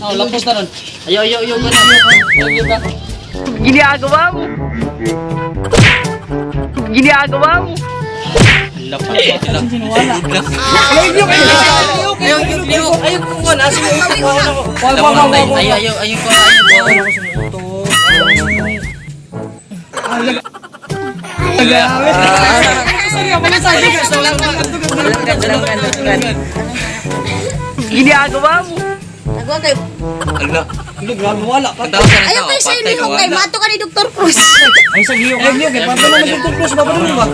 Oh, lapos na ron. Ayaw, ayaw, ayaw ka na. Ayaw, ayaw ka. Ginagawa mo. Ginagawa mo. Lapos na sila. Ayaw, Ayaw, ayaw, ayaw. Ayaw, kuha na. Sige, kuha na ko. Ayaw, ayaw, ayaw ko. Ayaw ko. Ginagawa mo. Nagwa kayo. Ala. Grabe, wala. Ayaw kayo sa inyo kay mato ka ni Dr. Cruz. Ay, sa giyo. Ay, giyo. Kaya paano naman yung tuklos? Babalo ba?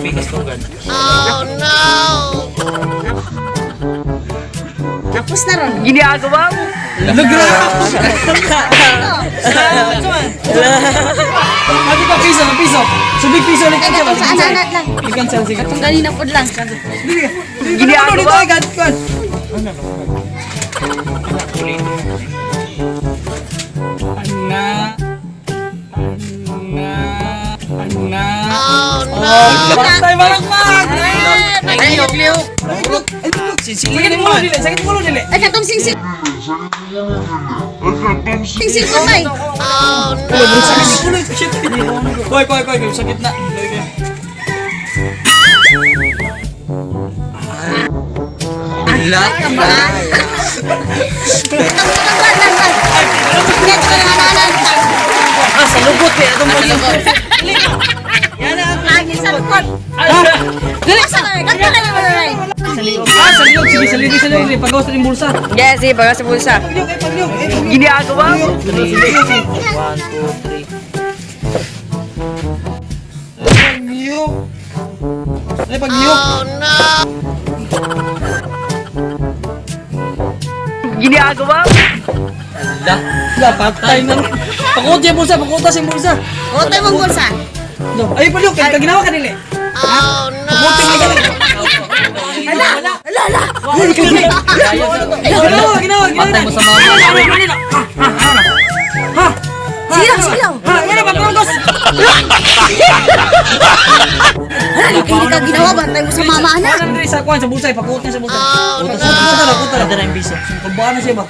Tapos na ron. Ginagawa mo. Ate pa, piso, piso. Subig piso ulit. Kaya katong sa anak lang. Cancel, sige. Katong ganina pod lang. Ginagawa. Dito, ay, Ana. Ana. Ana. Oh no. Patay malakmak. Ayaw, ayaw. Sakit mo dili, sakit mo dili. Ay, katong singsing. Singsing ko tay. Sakit ulo, shit. Koy, koy, koy, koy, sakit na. Ala. Katong katong lang lang. Katong lang lang. Ah, sa lubot eh. Atong Sa lukot. Lagi sa lukot. Dili sa katong lang lang. Ah, sa liog, sige, sa liog, sa liog. Pagawas na yung bulsa. Yes, sige, baga sa bulsa. Pagliyog, ay, pagliyog, ay, pagliyog. Ginagawa mo. 1, 2, 3. Pagliyog. Ay, pagliyog. Ginagawa mo. Ala. Wala, patay na. Pakuot yung bulsa, pakuot sa bulsa. Otay mong bulsa. No, ay, pagliyog, kay kaginawa ka nila. Oh no. Pakuot yung bulsa. Ala, ala, ala. Ginawa, ginawa, ginawa. Patay mo sa mama. Sige lang, sige lang. Ha, yan na, pagkakas. Ala, hindi ka ginawa bantay mo sa mama ana. Wala na sa kuwan, sa bulsa, ipakuot niya sa bulsa. Oh, no. Kuta na, kuta na. Ada na yung piso. Kulbaan na siya ba?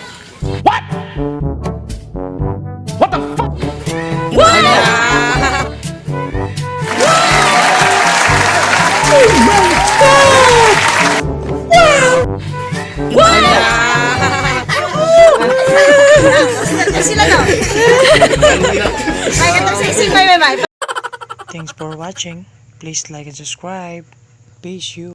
Sila no. Ay, katong singsing, may may may. Thanks for watching. Please like and subscribe. Peace you.